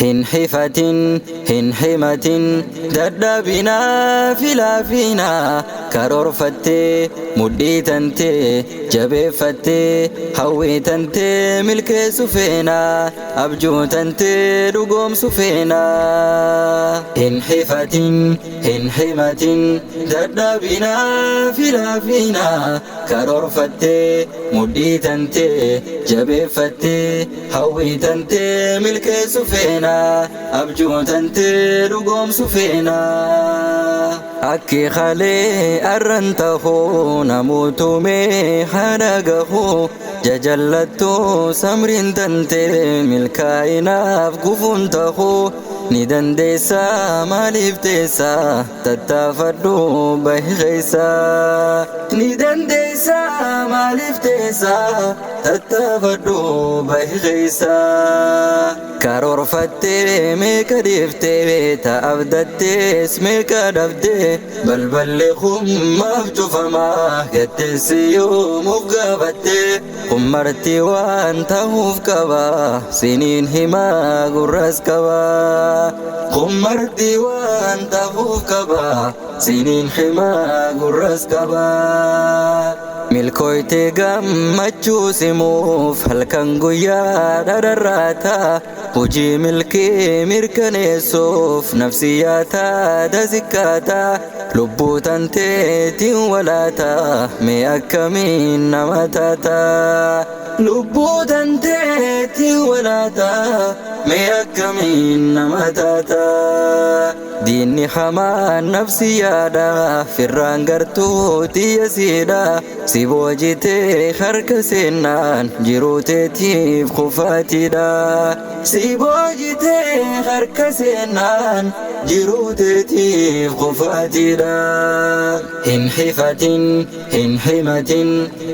Hin hifatin, hin himatin, dadhabinaa fi laafinaa. Karoorfattee, mudhii tantee jabeeffattee, hawwii tantee milkeessu feenaa, abjuu tantee dhugoomsu feenaa. Hin hifatin, hin himatin, dadhabinaa fi laafinaa. Karoorfattee, mudhii tantee jabeeffattee, hawwii tantee milkeessu feenaa, abjuu tantee dhugoomsu feenaa. Akki kalee arran tahuu namootumee haadha gahuu jajallattuu samriin tantee milkaa'inaaf gufuun tahuu ni dandeessaa, maaliif teessaa? Tattaafadhu bahi keeysaa. Ni dandeessaa, maaliif teessaa? Tattaafadhu bahi keeysaa. Karoorfattee meeqa dhiiftee, ta'abdattees meeqa dhabdee, balballi hummaaf cufamaa gatteessi yoomuf gaafattee. Hummarti waan ta'uuf qaba, siniin himaa gurras qaba. Hummarti waan ta'uuf qaba, siniin himaa gurras qaba. Milkooyte gammachuu simuuf halkan guyyaa dhararraata, hojii milkii mirkaneessuuf nafsiyaataa dasikkaata, lubbuu tanteetiin walaata, mee akkamiin nama taata? Lubbuu tanteetiin walaata, mee akkamiin nama taata? Diinni hamaan nafsiyaadha, firraan gartuu xiyya siidha, si boojitee harka seennaan jiruu teetiif kufaatiidha. Si boojitee harka seennaan jiruu teetiif kufaatiidha. Hin hifatin, hin himatin,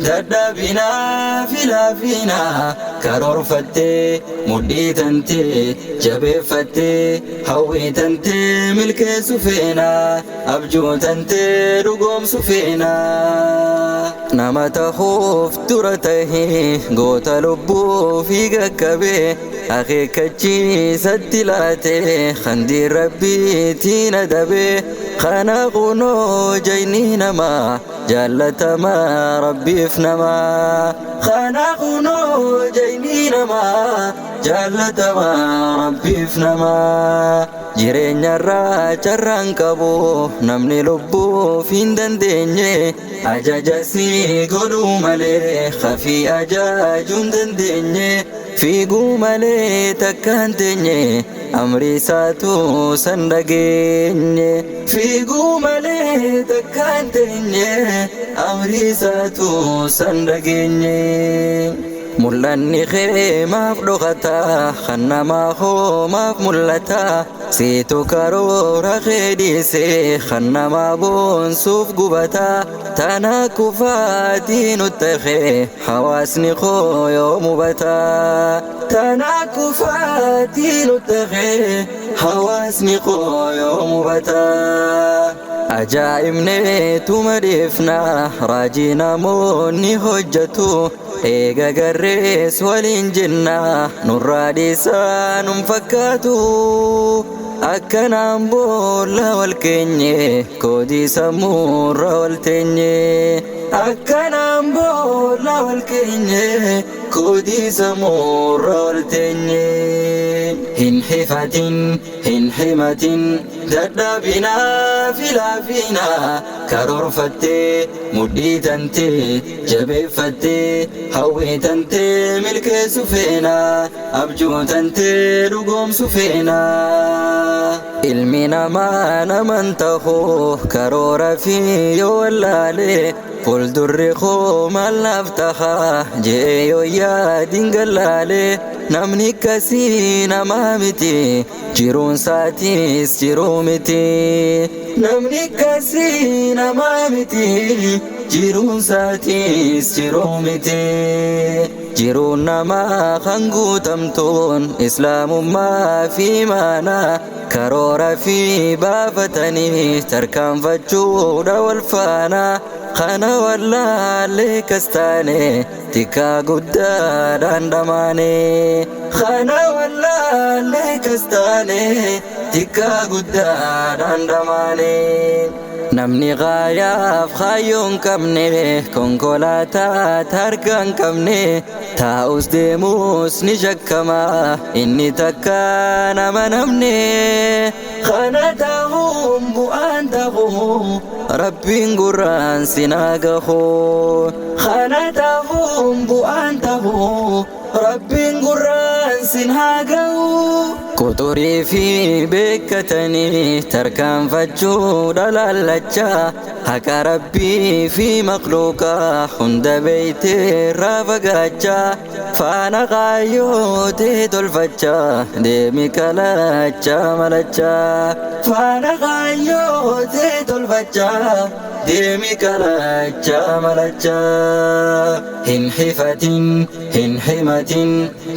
dadhabinaa fi laafinaa. Karoorfattee, mudhii tantee jabeeffattee, hawwii tantee milkeessu feenaa, abjuu tantee dhugoomsu feenaa. Nama tahuuf dura tahee goota lubbuu fi qaqqabee akeekkachiisatti laatee handii rabbiitiin adabee, kana kunoo jayni namaa jaallatamaa rabbiif namaa. Kana kunoo jayni namaa jaallatamaa rabbiif namaa. Jireenyarraa carraan qabu namni lubbuuf hin dandeenye, ajaja si godhuu malee hafii ajaajuu hin dandeenye, fiiguu malee takka hin teenye, amri isaatu san dhageenye. Fiiguu malee takka hin teenye, amri isaatu san dhageenye. Mul'anni kee maaf dhokata? Kan namaa hoo maaf mul'ata? Siitu karoora kee dhiise, kan namaa boonsuuf gubata. Tana kufaatii nutti ta'e, hawaasni koo yoo mubata. Tana kufaatii nutti ta'e, hawaasni koo yoo mubata. Ajaa'ibnee tuma dhiifna raajii namoonni hojjetu, eega garrees waliin jenna, nurraa dhiisaa nun fakkaatu. Akkanaan boolla wal keenye, koodii sammuurra wal teenye. Akkanaan boolla wal keenye, koodii sammuurra wal teenye. Hin hifatin, hin himatin, dadhabinaa fi laafinaa. Karoorfattee, mudhii tantee jabeeffattee, hawwii tantee milkeessu feenaa, abjuu tantee dhugoomsu feenaa. Ilmi namaa naman tahuu karoora fi yoo wallaalee, fuuldurri koo maal naaf tahaa jee yoo yaadin gallaalee, namni akkasii namaa miti, jiruun isaatiis jiruu miti. Namni akkasii namaa miti, jiruun isaatiis jiruu miti. Jiruun namaa kan guutamtuun islaamummaa fi maanaa, karoora fi baafatanii tarkaanfachuudha wal faana. Kana wallaalee kastaane xiqqaa guddaadhaan dhamaane. Kana wallaalee kastaane xiqqaa guddaadhaan dhamaane. Namni gaayaaf kaayyoo hin qabne, konkolaataa harka hin qabne, taa'us deemus ni shakkama, inni takka nama namne. Kana ta'uun bu'aan ta'u, Rabbiin gurraan sinaa gahu. Kana ta'uun bu'aan ta'u, Rabbiin gurraan sin haa gahu. Quxurii fi beekkatanii tarkaanfachuu dhalaalachaa, haqa Rabbii fi makluuqaa hunda beeytee irraa fagaachaa, faana kaayyootee tolfachaa deemi kalachaa malachaa. Faana kaayyootee tolfachaa deemi kalachaa malachaa. Hin hifatin, hin himatin,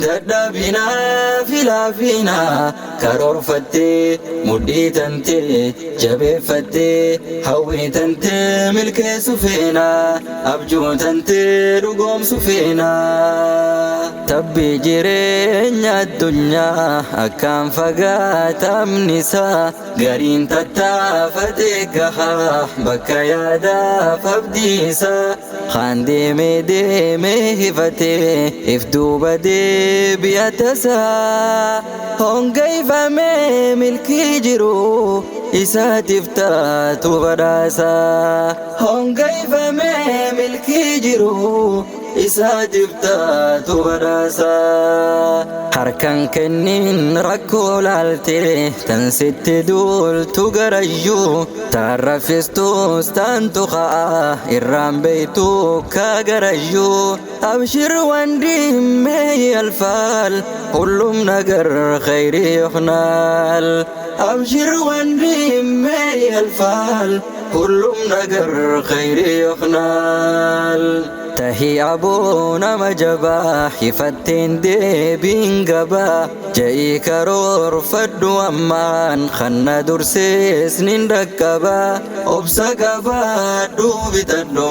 dadhabinaa fi laafinaa, karoorfattee mudhii tantee jabeeffattee hawwii tantee milkeessu feenaa, abjuu tantee dhugoomsu feenaa. Tabbi jireenya addunyaa akkaan fagaatamni isaa, gariin tattaafatee gahaa bakka yaadaaf abdii isaa. Kaan deemee deemee hifatee if duuba deebi'a tasaa, hongeeffamee milkii jiru isaatiif taatu badhaasaa. Hongeeffamee milkii jiru isaatiif taatu badhaasaa. Harkan kennin rakkoo laaltee tan sitti duultu garayyuu, taan raffistus taantu ka'a irraan beeytu kaa garayyuu. አብሽር ወንድሜ ያልፋል፣ ሁሉም ነገር ኸይር ይሆናል። አብሽር ወንድሜ ያልፋል፣ ሁሉም ነገር ኸይር ይሆናል። Tahi aboo nama jabaa, hifatteen deebiin gabaa, ja'ii karoorfadhu ammaan, kanna dursees nin dhaqqabaa. Obsa qabaadhu bitadhu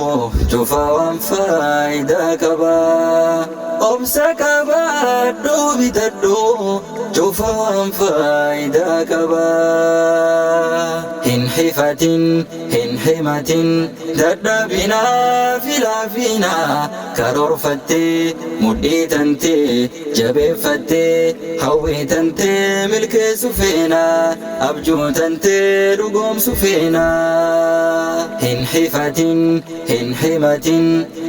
cufa waan faayidaa qabaa. Obsa qabaadhu bitadhu cufa waan faayidaa qabaa. Hin hifatin, hin himatin, dadhabinaa fi laafinaa, karoorfattee mudhii tantee jabeeffattee hawwii tantee milkeessu feenaa, abjuu tantee dhugoomsu feenaa. Hin hifatin, hin himatin,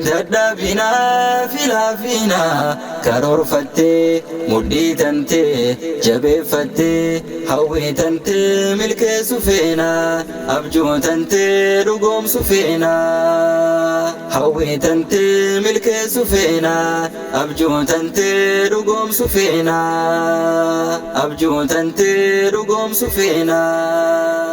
dadhabinaa fi laafinaa, karoorfattee mudhii tantee jabeeffattee hawwii tantee milkeessu feenaa, abjuu tantee dhugoomsu feenaa. Hawwii tantee milkeessu feenaa, abjuu tantee dhugoomsu feenaa. Abjuu tantee dhugoomsu feenaa.